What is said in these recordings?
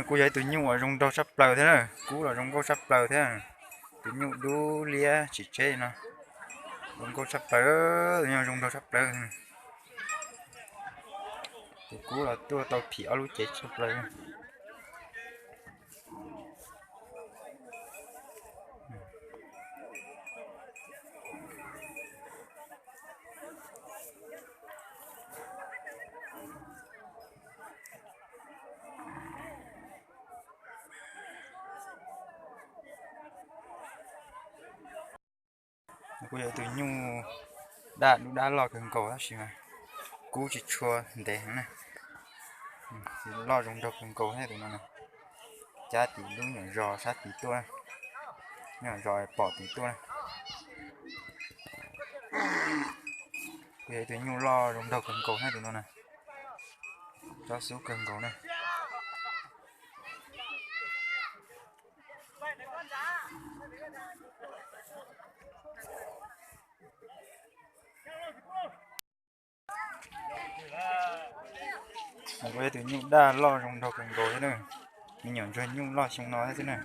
Kuj yog ib tug nyuj uas zoo nraug tshaj plaws thiab na, kub los zoo nkauj tshaj plaws thiab. Tus nyuj dub liab tsis tsheb no, zoo nkauj tshaj plaws, tus nyuj zoo nraug tshaj plaws. Tus kub los tuaj tau phim ob lub cev tshaj plaws. Kuj yog tus nyuj daj dub dab loj kawg nkaus tab sis mas kub tsis tshua ntev heev na. Loj zoo nraug kawg nkaus thiab tus no na. Cab tim lub nyuam zos sab tid tuaj, nyuam zos pom tid tuaj na. Kuj yog tus nyuj loj zoo nraug kawg nkaus thiab tus no na. Cob xub kawg nkaus na. Kuj yog tus nyuj daj loj zoo nraug kawg nkaus thiab na. Me nyuam ntsuag nyuj loj xyoo no thiab xwb na.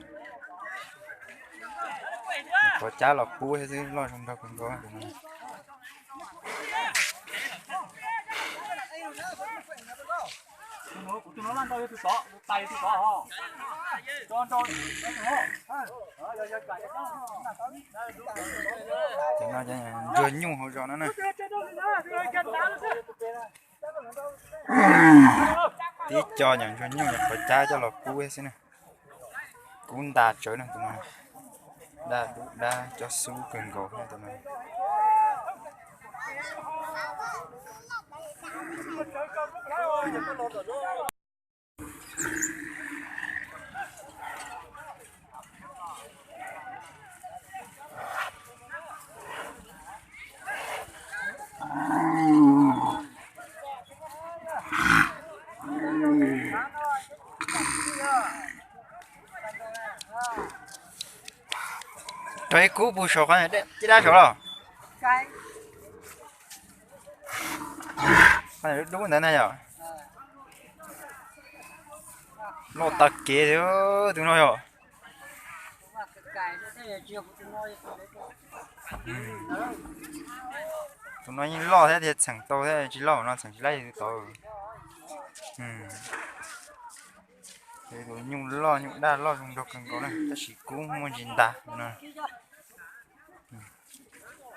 Qhov cab los kub thiab xwb, loj zoo nraug kawg nkaus tus no. Cov no ntsuag nyuj hauv zos no na. Tib co nyuam ntsuag nyuj nyuam qhuav cab coj los kub xwb na. Kub nta tsawv na tus no. Daj dub dab cob xub kawg nkaus tus no. Rau ib kub pug saum qhov caj dab saud los. Dub dub ntawd na yom. Loj tag kev li tus no yom. Tus no yeej loj thiab tias txheem tau thiab, tsis loj no txheem tsis laib tus tod. Tus nyuj loj nyuj daj loj zoo nraug kawg nkaus na, tab sis kub muaj ntsis ntas no.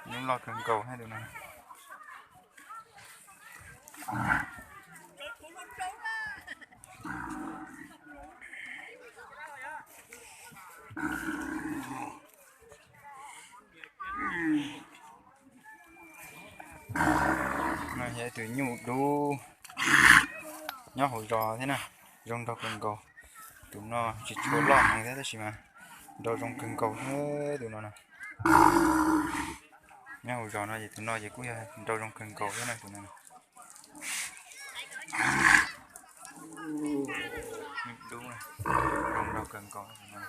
Nyuj loj kawg nkaus thiab tus no. No yog tus nyuj dub nyob hauv zos thiab na, zoo nraug kawg nkaus. Tus no tsis tshua loj heev thiab tab sis mas nraug zoo kawg nkaus thiab tus no na. Nyob hauv zos no ces tus no ces kuj yog nraug zoo kawg nkaus thiab na tus no. Dub, zoo nraug kawg nkaus tus no.